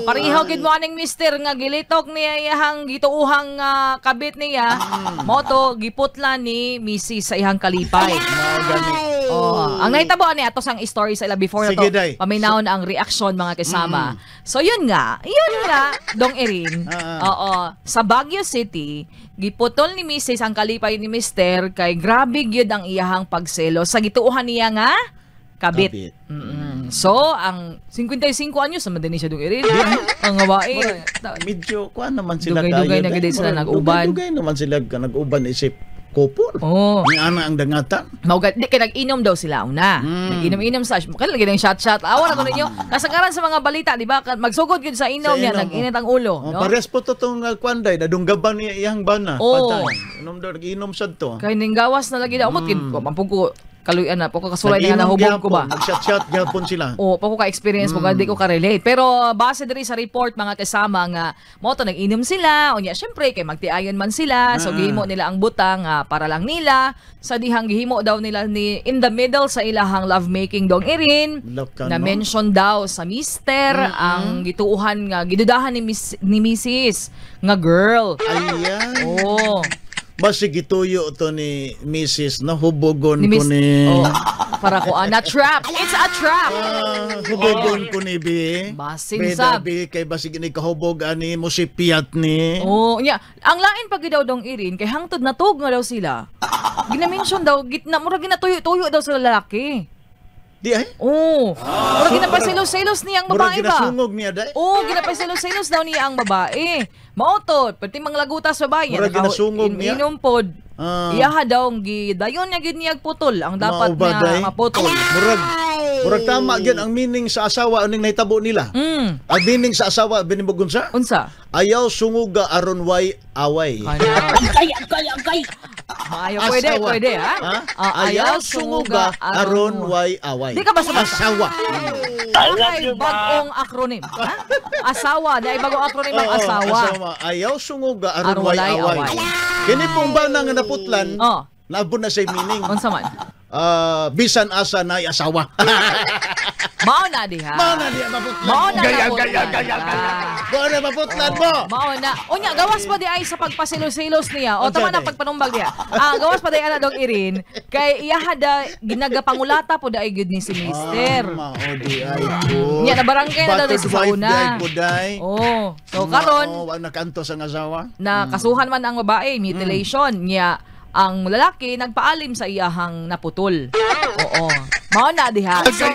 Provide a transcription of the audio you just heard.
Pareho gid mo aning mister nga gilitok niya iyahang gituuhang kabit niya. Mao to giputla ni Mrs. sa iyang kalipay. Mao gani. Oh, ang nahitabo ani ato sang story sa ila before na to. Sige, day. Paminawon ang reaksyon, mga kasama. So yun nga, Dong Erin. Oo, sa Baguio City, giputol ni Mrs. ang kalipay ni Mister kay grabe gyud ang iyahang pagselo sa gituohan niya nga kabit. Kabit. So, ang 55 anyos naman din siya, Dong Erin. Ang babae. Medyo kuan naman sila. Dugay-dugay kayo, na day. gid sila Murag nag-uban. dugay-dugay naman sila ka nag-uban isip couple. Ni ana ang dangatan. Mao di kay nag-inom daw sila una. Nag-inom-inom sa kailan lagi ng shot-shot. Awa na ko ninyo. Kasagaran sa mga balita, di ba? Magsugod gyud sa inom Sa niya, inom, nag-init ang ulo, Oh, no? parehas po to tong kuan day, nadunggaban niya iyang bana. Oo. Patay. Inom daw, nag-inom sad to. Kay ning gawas na lagi daw umot mm. Mampug ko kaluyan na po ko kasulay nga Nag-inom nahubog ko ba. Nag-shot-shot gyapon sila. O, pa ko ka-experience mo, di ko ka-relate. Pero base diri sa report, mga kasama, nga mo to nag-inom sila, unya syempre kay magtiayon man sila, so gihimo nila ang butang para lang nila. Sa dihang gihimo daw nila ni in the middle sa ilahang lovemaking, Dong Erin, Laka, na no? mention daw sa mister ang gituuhan nga gidudahan ni Miss, ni Mrs. nga girl. Ayan. Oh. Basi gituyo to ni Mrs. na hubogon Ni ko Miss ni Oh, para ko na trap. It's a trap. Ah, hubogon ko ni bi. Basin Beda, sab. bi kay basig ni kahubog ani mo si Piat ni. Oh, nya. Ang lain pag daw, Dong Irin, kay hangtod natug nga daw sila. Gina-mention daw gitna murag ginatuyo-tuyo daw sa lalaki. Di ay. Oh. Murag ginapasilos-selos niya ang Murag babae ba? ginasungog niya day. Oo, ginapasilos-selos daw niya ang babae. Mao to, pati manglagutas babae. Murag ginasungog niya. Inom pod. Ah. Iyaha daw gidayon niya gid niya putol ang dapat Mao ba, niya day? maputol. Murag tama gyud ang meaning sa asawa aning nahitabo nila. Ang meaning sa asawa binimog unsa? Unsa? Ayaw sunguga aron way away. Kana. Agay, agay, agay. Maayo pwede, Asawa. pwede ha? Ha? Ah, Ayaw sunguga aron way away. Di ka basta-basta. Asawa. Ay, bagong acronym. Ha? Asawa, dahil bagong acronym ang Oo, asawa. Asawa. Ayaw sunguga aron Aron way walay away. away. Kini pong ba nga naputlan? Oh. Naabot na sa meaning. Unsa man? Ah, bisan asa na asawa. Mao na diha. Mao na diha maputlan. Mao na Gaya, naputlan. gaya, gaya, gaya. Ah. Mao na maputlan mo. Mao na. Unya, gawas pa di ay sa pagpasilos-silos niya. O Unsa tama na day? pagpanumbag niya. Ah, gawas pa di ana, Dong Irin, kay iyaha da ginagapangulata po da ay gyud ni si Mister. Ah, mao di ay po. Nya na barangay na daw di Battered sa wife una. di ay po day. Oh, so karon Mao, wa nakanto sa asawa. Na kasuhan man ang babae, mutilation niya, ang lalaki nagpaalim sa iyahang naputol. Oo. Mao na diha. So,